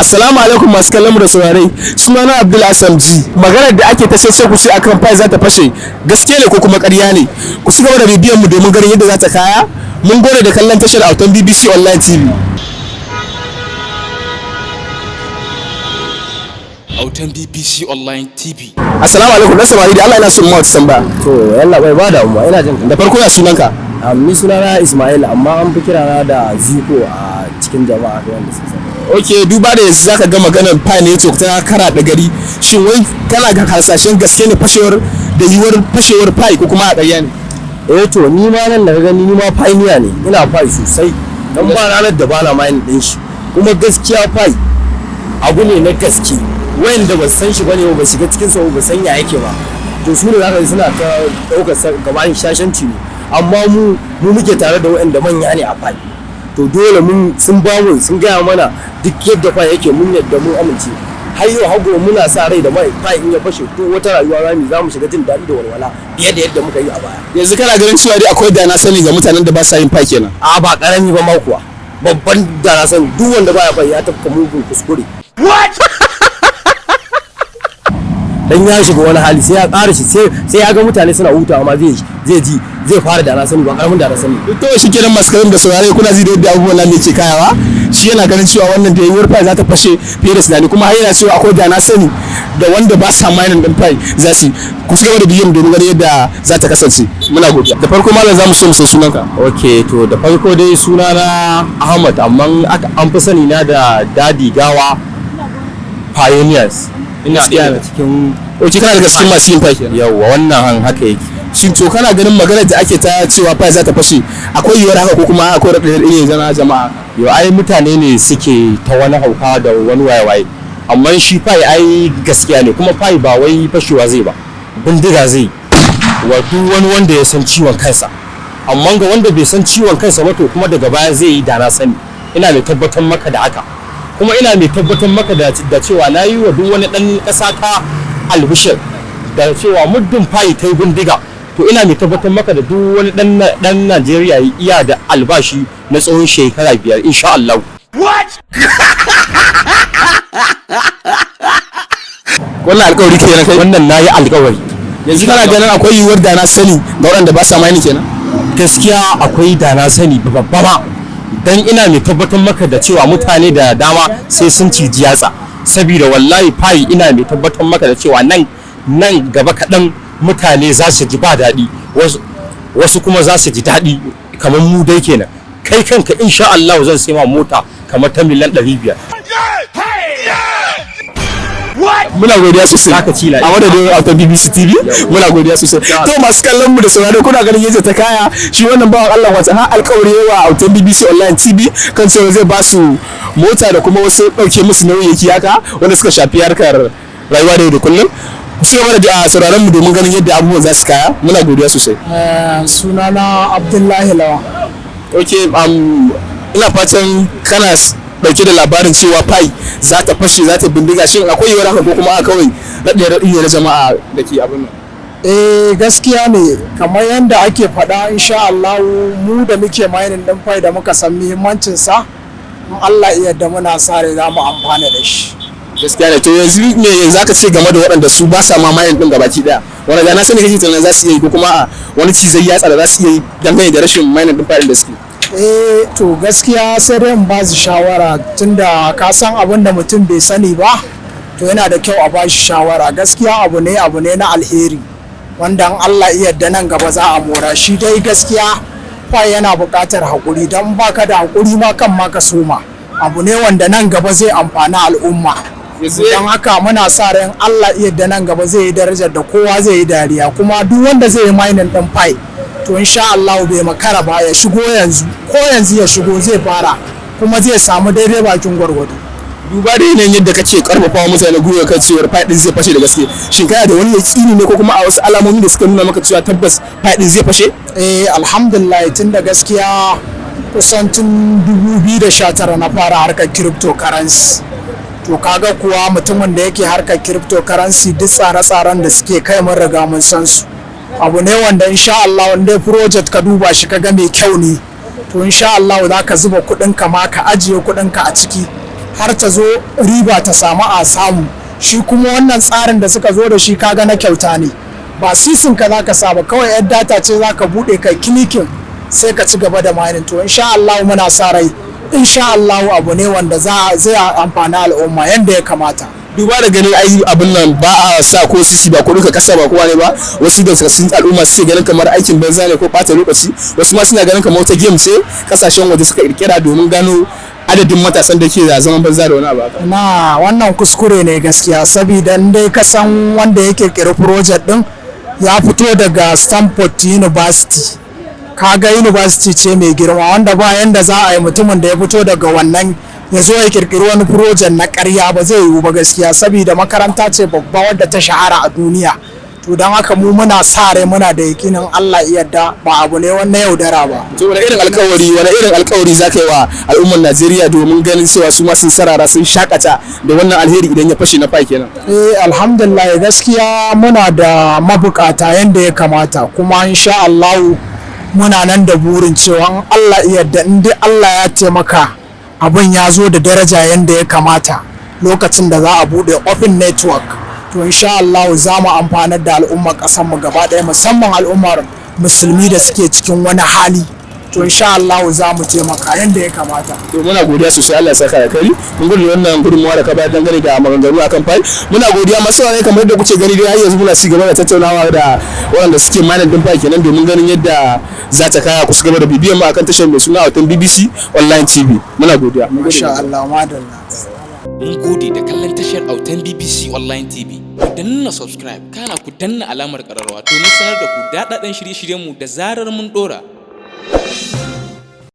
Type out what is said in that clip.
Assalamu alaikum masu kallon mu da saurare. Sunana Abdul Hassan G. Maganar da ake ta cece ku ce akan Pi za ta fashe, gaske ne ko kuma ƙarya ne? Ku ci gaba da bibiyan mu domin ganin yadda za ta kaya. Mun gode da kallon tashar Autan BBC Online TV. Autan BBC Online TV. Assalamu alaikum dan samari, da Allah ina son mu wata tambaya. To yalla bai, ba damuwa, ina jin ka. Da farko, ya sunanka? Ni sunana Ismail, amma an fi kirana da Ziko a cikin jama'a da wanda suka sani. Ok, duba da yanzu zaka ga maganar Pi Network ta kara da gari. Shin wai kana ga hasashen gaske ne fashewar da yiwuwar fashewar Pi, ko kuma a ƙarya ne? Eh to, ni ma nan da ka gani, ni ma pioneer ne, ina Pi sosai. Dan ba ranar da bana mining din shi. Kuma gaskiya Pi abu ne na gaske. Wayanda ba su san shi bane, ba shiga cikin sa ba, san ya yake ba. To su ne zaka ji suna ta daukar gabanin shashanci ne. Amma mu muke tare da wayanda manya ne a Pi. To dole mun sun ba mu, sun gaya mana duk yadda Pi yake, mun yadda, mun amince. Har yau har gobe muna sa rai da mai Pi in ya fashe, to wata rayuwa zamu za mu shiga jin daɗi da walwala fiye da yadda muka yi a baya. Yanzu kana ganin cewa dai akwai da na sani ga mutanen da ba sa yin Pi kenan? A ba karami ba ma kuwa, babban da na sani. Duk wanda baya Pi ya tafka mugun kuskure. Dan ya shiga wani hali, sai ya ƙara shi, sai ya ga mutane suna hutawa ma zai ji zai fara da na sani, ba karamin da na sani. To shi kenan, masu kallon da saurare, kuna ji da yadda abubuwan nan ke kayawa. Shi yana ganin cewa wannan da yiwuwar Pi za ta fashe fiye da tunani, kuma har yana cewa akwai da na sani da wanda ba sa mining din Pi za su. Ku ci gaba da bibiyan domin ganin yadda za ta kasance. Muna godiya. Da farko malam, za mu so mu san sunanka. Ok, to da farko dai sunana Ahmad, amma an fi sani na da Dadi Gawa Pioneers. Ina ɗaya daga cikin Ok, kana daga cikin masu yin Pi kenan? Yawwa, wannan haka yake. Shin to kana ganin maganar da ake ta cewa Pi za ta fashe, akwai yiwuwar haka, ko kuma akwai raɗaɗin ne zana jama'a? Yo ai mutane ne suke ta wani hauka da wani waye-waye, amma shi Pi ai gaskiya ne. Kuma Pi ba wai fashewa zai ba, bindiga zai wa duk wani wanda ya san ciwon kansa. Amma ga wanda bai san ciwon kansa ba, to kuma daga baya zai yi da na sani. Ina mai tabbatar maka da haka. Kuma ina mai tabbatar maka da cewa na yi wa duk wani ɗan ƙasa ta albishir da cewa muddin Pi ta yi bindiga, to ina mai tabbatar maka da duk wani ɗan Najeriya ya iya da albashi na tsawon shekara 5, insha Allah. Wannan alƙawari kenan kai? Wannan nayi alƙawari. Yanzu kana ganin akwai yiwuwar da na sani ga waɗanda ba sa mining kenan? Gaskiya akwai da na sani babba ma, dan ina mai tabbatar maka da cewa mutane da dama sai sun ciji yatsa, saboda wallahi Pi, ina mai tabbatar maka da cewa nan gaba kaɗan mutane za su ji ba daɗi, wasu kuma za su ji daɗi kamar mu dai kenan. Kai kanka, insha Allah zan sai ma mota kamar ta miliyan 500. Muna godiya sosai. Zaka ci A madadin Autan BBC TV, muna godiya sosai. To masu kallon mu da sauraro, kuna ganin yadda ta kaya. Shi wannan bawan Allah wata har alƙawari yawa Autan BBC Online TV kan cewa zai ba su mota da kuma wasu ɗauke musu nauyi haka wanda suka shafi harkar rayuwa da yau da kullum. Ku ci gaba da sauraron mu domin ganin yadda abubuwan za su kaya. Muna godiya sosai. Sunana Abdullahi Lawan. Ok, ina fatan kana dauke da labarin cewa Pi za ta fashe, za ta bindiga. Shin akwai yiwuwar haka, ko kuma a kawai raɗe raɗi ne na jama'a da ke abin nan? Eh, gaskiya ne kamar yadda ake faɗa. Insha Allah mu da muke mining ɗin Pi da muka san muhimmancin sa, in Allah ya yarda muna sa rai za mu amfana da shi. Gaskiya ne. To yanzu me za ka ce game da waɗanda su ba sa ma mining din gabaki daya? Wanda da na sani kake tunanin za su iya yi, ko kuma a wani cizai yatsa da za su iya yi dangane da rashin mining din Pi da suke? Eh to, gaskiya sai dai in ba su shawara, tunda ka san abin da mutum bai sani ba, to yana da kyau a ba shi shawara. Gaskiya abu ne na alheri wanda in Allah ya yarda nan gaba za a mora shi. Dai gaskiya Pi yana buƙatar haƙuri, don baka da haƙuri ma kan ma ka soma. Abu ne wanda nan gaba zai amfani al'umma. Don haka muna sa ran Allah ya yarda nan gaba zai yi darajar da kowa zai yi dariya. Kuma duk wanda zai yi mining din Pi, to insha Allah bai makara ba, ya shigo yanzu. Ko yanzu ya shigo zai fara, kuma zai samu daidai bakin gwargwado. Duba da yanayin yadda kake karfafa wa mutane gwiwa kan cewar Pi din zai fashe da gaske, shin kana da wani yaƙini ne, ko kuma a wasu alamomi da suka nuna maka cewa tabbas Pi din zai fashe? Eh, alhamdulillah, tun da gaskiya kusan tun 2019 na fara harkar cryptocurrency. To kaga kuwa mutumin da yake harkar cryptocurrency, duk tsare-tsaren da suke kai mun riga mun san su. Abu ne wanda insha Allah wanda project ka duba shi ka ga mai kyau ne, to insha Allah za ka zuba kuɗin ka ma, ka ajiye kuɗin ka a ciki. Har ta zo riba ta samu a samu. Shi kuma wannan tsarin da suka zo da shi, kaga na kyauta ne, ba sisin ka zaka sa ba, kawai yar data ce zaka bude kai clicking, sai ka ci gaba da mining. To, insha Allah muna sa rai, insha Allah abu ne wanda zai amfani al'umma yanda ya kamata. Duba da ganin ai abin nan ba a sa ko sisi ba, ko duka kasa ba kowa ne ba, wasu da sun al'umma suke ganin kamar aikin banza ne ko bata lokaci, wasu ma suna ganin kamar wata game ce kasashen waje suka kirkira domin gano adadin matasan da ke da zaman banza da wani abu haka. Na wannan kuskure ne gaskiya, saboda in dai ka san wanda ya kirkiri project din ya fito daga Stanford University, kaga university ce mai girma, wanda ba yanda za a yi mutumin da ya fito daga wannan ya zo ya kirkiri wani project na ƙarya, ba zai yiwu ba gaskiya, saboda makaranta ce babba wadda ta shahara a duniya. To, don haka mu muna sa rai, muna da yakinin Allah ya yarda ba abu ne wannan yaudara ba. To, wani irin alkawari za ka yi wa al'ummar Najeriya domin ganin cewa su ma sun sarara, sun shakata da wannan alheri idan ya fashe na Pi kenan? Eh, alhamdulillah, gaskiya muna da mabukata yanda ya kamata, kuma insha Allah muna nan da burin cewa in Allah ya yarda, in dai Allah ya taimaka abin ya zo da daraja yanda ya kamata lokacin da za a bude open network, to insha Allah za mu amfanar da al'ummar ƙasar mu gaba ɗaya, musamman al'ummar musulmi da suke cikin wani hali. To, insha Allah za mu taimaka yanda ya kamata. To, muna godiya sosai, Allah ya saka da kai. Mun gode da wannan gudunmawa da ka bayar dangane da maganganu akan Pi. Muna godiya. Masu saurare, kamar yadda kuke gani dai, har yanzu muna ci gaba da tattaunawa da waɗanda suke mining din Pi kenan domin ganin yadda za ta kaya. Ku ci gaba da bibiyan mu akan tashar mai suna Autan BBC Online TV. Muna godiya. Masha Allah, madalla. Mun gode da kallon tashar Autan BBC Online TV. Ku danna subscribe, kana ku danna alamar ƙararrawa domin sanar da ku daɗaɗɗen shirye-shiryenmu da zarar mun ɗora.